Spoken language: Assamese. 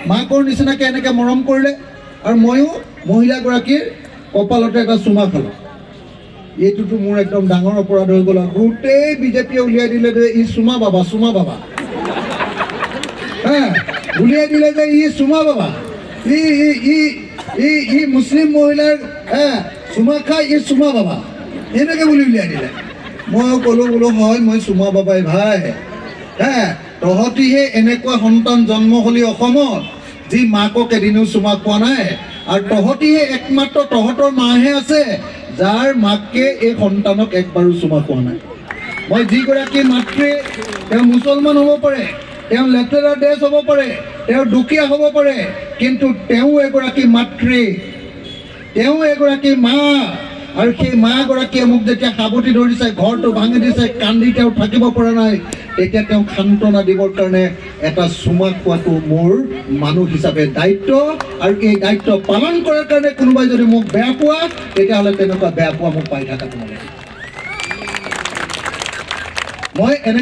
মাকৰ নিচিনাকৈ এনেকৈ মৰম কৰিলে আৰু ময়ো মহিলাগৰাকীৰ কপালতে এটা চুমা খালোঁ। এইটোতো মোৰ একদম ডাঙৰ অপৰাধ হৈ গ'ল। গোটেই বিজেপিয়ে উলিয়াই দিলে যে ই চুমা বাবা, চুমা বাবা, হা উলিয়াই দিলে যে ই চুমা বাবা, ই ই ই ই ই মুছলিম মহিলাৰ চুমা খাই ই চুমা বাবা, এনেকৈ বুলি উলিয়াই দিলে। মই ক'লোঁ বোলো হয় মই চুমা বাবাই ভাই, হে তহঁতিহে এনেকুৱা সন্তান জন্ম হ'লি অসমত যি মাকক এদিনো চুমা খোৱা নাই, আৰু তহঁতিহে একমাত্ৰ তহঁতৰ মাহে আছে যাৰ মাকে এই সন্তানক একবাৰো চুমা খোৱা নাই। মই যিগৰাকী মাতৃ, তেওঁ মুছলমান হ'ব পাৰে, তেওঁ লেতেৰা ড্ৰেছ হ'ব পাৰে, তেওঁ দুখীয়া হ'ব পাৰে, কিন্তু তেওঁ এগৰাকী মাতৃ, তেওঁ এগৰাকী মা। আৰু সেই মাগৰাকীয়ে মোক যেতিয়া সাৱটি ধৰিছে, ঘৰটো ভাঙি দিছে, কান্দি তেওঁ থাকিব পৰা নাই, তেতিয়া তেওঁক সান্তনা দিবৰ কাৰণে এটা চুমা খোৱাটো মোৰ মানুহ হিচাপে দায়িত্ব। আৰু এই দায়িত্ব পালন কৰাৰ কাৰণে কোনোবাই যদি মোক বেয়া পোৱা, তেতিয়াহ'লে তেনেকুৱা বেয়া পোৱা মোক পাই থকা তোমালোকে। মই এনে